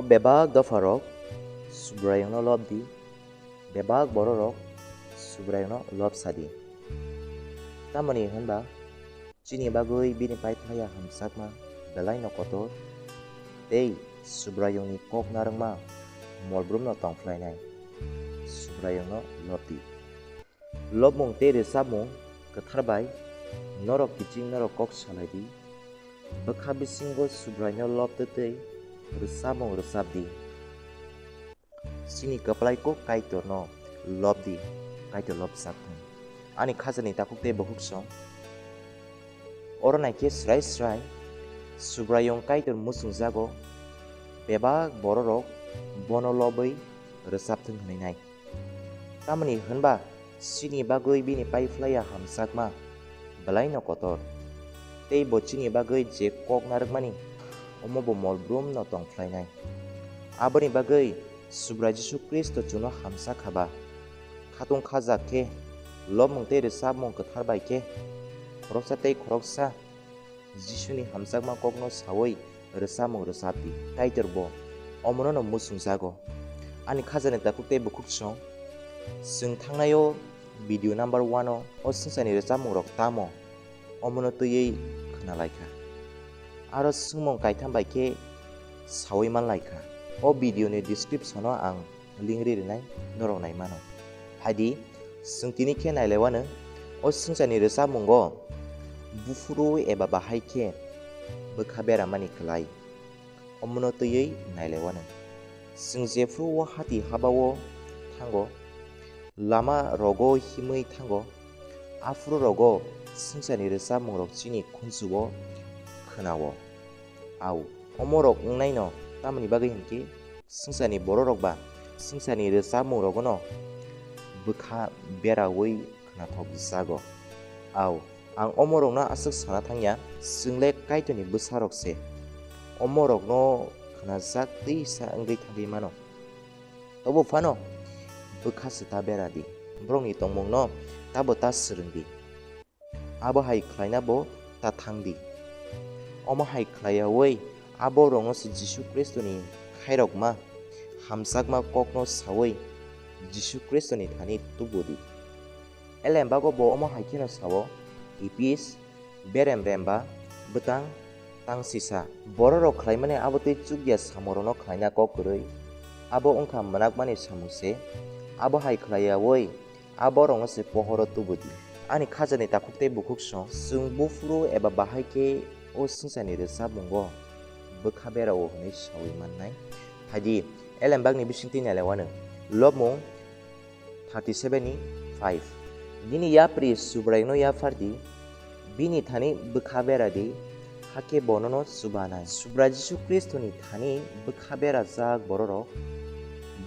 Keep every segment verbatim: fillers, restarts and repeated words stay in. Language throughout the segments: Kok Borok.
Bebak dopharok Subraiyungno lob di, bebak bororok Subraiyungno lob sa di. Tamoni hwnba chini bagwi bini paiphlaiya hamjakma belaino kotor, tei Subraiyungni kok narwkma molbrumno tong phlainai. Subraiyungno lob di. Lobmung tei rwchapmung kwthar bai norok kiching norok kok salai di. Bwkha bisingo Subraino lob twtwi rwchapmung rwchap di. Chini kwplai kuk Kaitorno lob di, Kaitor lobjak thung. Ani khajani takhuk tei bukhuk song. Oro naikhe srai srai Subraiyung Kaitor muchungjago, bebak bororok bono lobwi rwchap thung hwnwi nai. Tamoni hwnba chini bagwi bini paiphlaiya hamjakma belaino kotor, tei bo chini bagwi je kok narwkmani, omo bo molbrumno tong phlainai. Aboni bagwi Subrai Jisu Khristo chwngno hamsa kha ba, khatung khajak khe, lobmung tei rwchapmung kwthar bai khe, khoroksa tei khoroksa Jisuni hamjakma kokno saui rwchapmung rwchap di, Kaitor bo omono'-no muchungjago. Ani khajani takhuk tei bukhuk song, chwng thangnai-o video number one-o o swngcharni rwchapmungrok tamo, omono twiwi khwnalaikha. Aro swngmung kaitham bai khe saui manlaikha. O video-ni description-o ang link ri rinai norok nai mano. Phaidi, chwng tini khe nailaiwano, o swngcharni rwchapmungo buphuru eba bahai khe bwkha beramani kwlai, omono twiwi nailaiwano. Chwng jephuru o hati haba-o thango, lama rogo himwi thango, aphuru rogo swngcharni rwchapmungrok chini khunju-o khwnao. Au, omorok wngnaino tamoni bagwi hinkhe, swngcharni bororok ba swngcharni rwchapmungrogono bwkha beraui khwnathokjago. Au, ang omorokno aswk sana thangya, chwngle Kaitorni bwsarok se, omorokno khwnajak twisa wngwi thangwi mano. Tobo phano bwkha se ta bera di, borokni tongmungno tabo ta swrwng di. Abo hai khlaina bo ta thang di. Omo hai khlaiyaui abo rokno se Jisu Khristoni khairokma hamjakma kokno saui Jisu Khristoni thani tubu di. Elembago bo omo hai kheno sao, Epis, berem remba, bwtang, tang sisa. Bororok khlaimani abo tei chukya samorokno khlaina kok kwrwi. Abo wngkha mwnakmani samung se. Abo hai khlaiyaui a borokno se pohoro tubu di. Ani khajani takhuk tei bukhuk song, chwng buphuru eba bahai khe o swngcharni rwchapmungo bwkha berao hwnwi saui mannai. Phaidi, elembakni bisingtwi nailaiwano. Lobmung thirty seven ni five. Nini yapri Subraiyungno yaphar di, bini thani bwkha bera di, hakhe bo nono chubanai. Subrai Jisu Khristoni thani bwkha berajak bororok,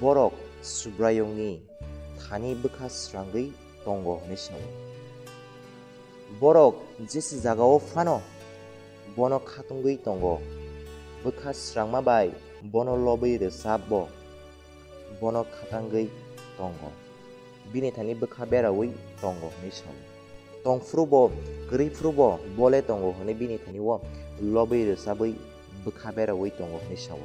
borok Subraiyungni thani bwkha srangwi tongo hwnwi sao. Borok jesa jagao phano bono khatungwi tongo, bwkha srangma bai bono lobwi rwchapbo bono khatangwi tongo, bini thani bwkha beraui tongo hwnwi sao. Tongphuru bo, kwrwi phuru bo, bole tongo hwnwi bini thani o lobwi rwchabwi bwkha beraui tongo hwnwi sao.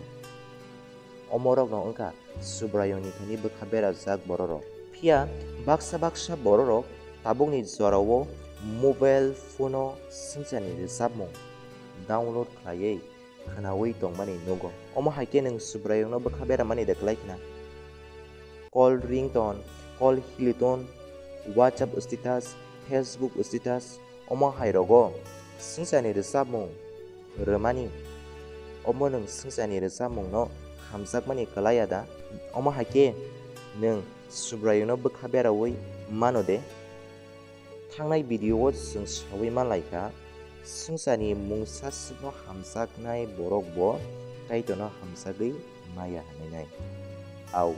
Omorokno wngkha Subraiyungni thani bwkha berajak bororok. Phiya baksa baksa bororok tabukni jorao mobile phone-o swngcharni rwchapmung download khlaiwi khwnaui tongmani nugo. Omo hai khe nwng Subraiyungno bwkha beramani de kwlai khna? Call ringtone, call hilitone, WhatsApp status, Facebook status, omo hai rogo swngcharni rwchapmung rwmani, omo nwng swngcharni rwchapmungno hamjakmani kwlai ya da? Omo hai khe nwng Subraiyungno bwkha beraui mano de? Thangnai video-o chwng saui manlaikha, swngcharni mungsa swkno hamjaknai borok bo Kaitorno hamjagwi maya hwnwi nai. Au,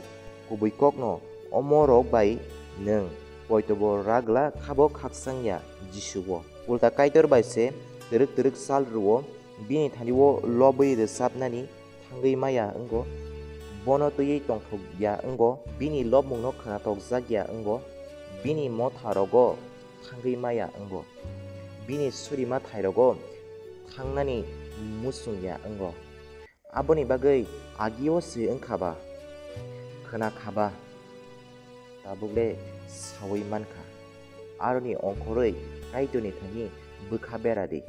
kubui kokno omo rok bai nwng poitobo ragla khabo khakchang ya Jisu-o. Ulta Kaitor bai se twrwk twrwk chal rw-o, bini thani-o lobwi rwchapnani thangwi maya wngo, bono twiwi tongthok ya wngo, bini lobmungno khwnathokjak ya wngo, bini motha rogo thangwi maya wngo, bini surima thai rogo thangnani muchung ya wngo. Aboni bagwi agio se wngkha ba, khwna kha ba, tabuk le saui man kha. Aroni ongkhorwi Kaitorni thani bwkha bera di.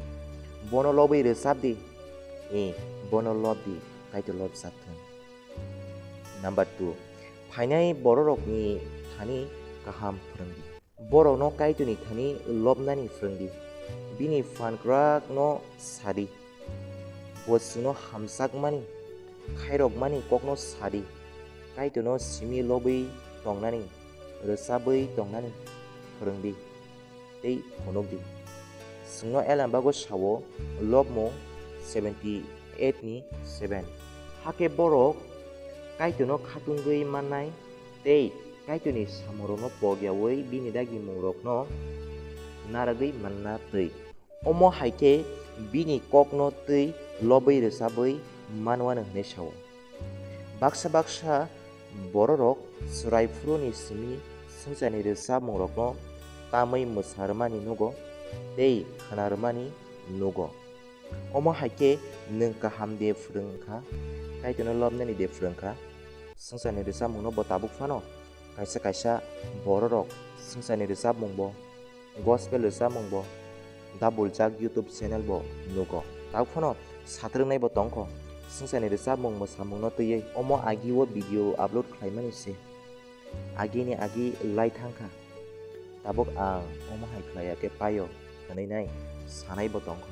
Bono lobwi rwchap di. Ee, bono lob di, Kaitor lobjak thung. Number two, phainai bororokni thani kaham phwrwng di. Borokno Kaitorni thani lobnani phwrwng di. Bini phan kwrakno sa di. Bo chwngno hamjakmani, khairokmani kokno sa di. Kaitorno simi lobwi tongnani, rwchabwi tongnani phwrwng di tei phunuk di. Chwngno Elambago sao, lobmung seventy eight ni seven. Hakhe borok Kaitorno khatungwi mannai tei Kaitorni samungrokno pogyaui bini dagimungrokno narwgwi manna twi. Omo hai khe bini kokno twi lobwi rwchabwi manwano hwnwi sao. Baksa baksa bororok chwrai phuruni simi swngcharni rwchapmungrokno tamwi mwsa rwmani nugo tei khwna rwmani nugo. Omo hai khe nwng kaham de phwrwng kha, Kaitorno lobnani de phwrwng kha. Swngcharni rwchapmungno bo tabuk phano kaisa kaisa bororok swngcharni rwchapmung bo, gospel rwchapmung bo, dabuljak YouTube channel bo nugo. Tabuk phano satrwngnai bo tongkho, swngcharni rwchapmung mwsamungno twiwi omo agi o video upload khlaimani se. Agini agi lai thangkha. Tabuk ang omo hai khlaiya khe paio hwnwi nai sanai bo tongkha.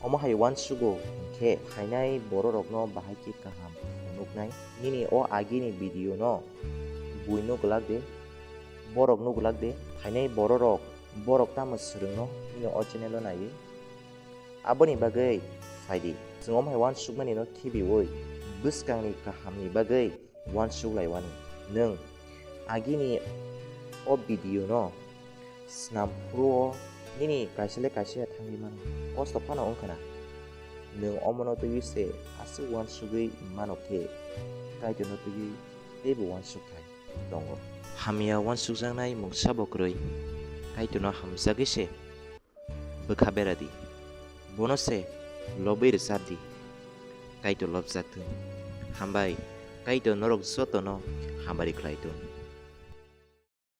Omo hai uansugo hwnkhe phainai bororokno bahai khe kaham phunuknai. Nini o agini video no buino glak de, borokno glak de. Phainai bororok borok tamo swrwngno nini o channel o naiwi. Aboni bagwi phaidi. Chwng omo hai uansukmani no khibiui bwskangni kahamni bagwi uansuk laiwani. Nwng agini o video no snam phuru o nini kaisa le kaisa ya thangwi mano. Kosto phano wngkha na. Nwng omono twiwi se aswk uansugwi mano khe Kaitorno twiwi teibo uansuk thai tongo. Hamya uansukjaknai mungsa bo kwrwi Kaitorno hamjagwi se bwkha bera di. Bono se lobwi rwchap di. Kaitor lobjak thung. Hambai, Kaitor norok jotono hamari khlai thung.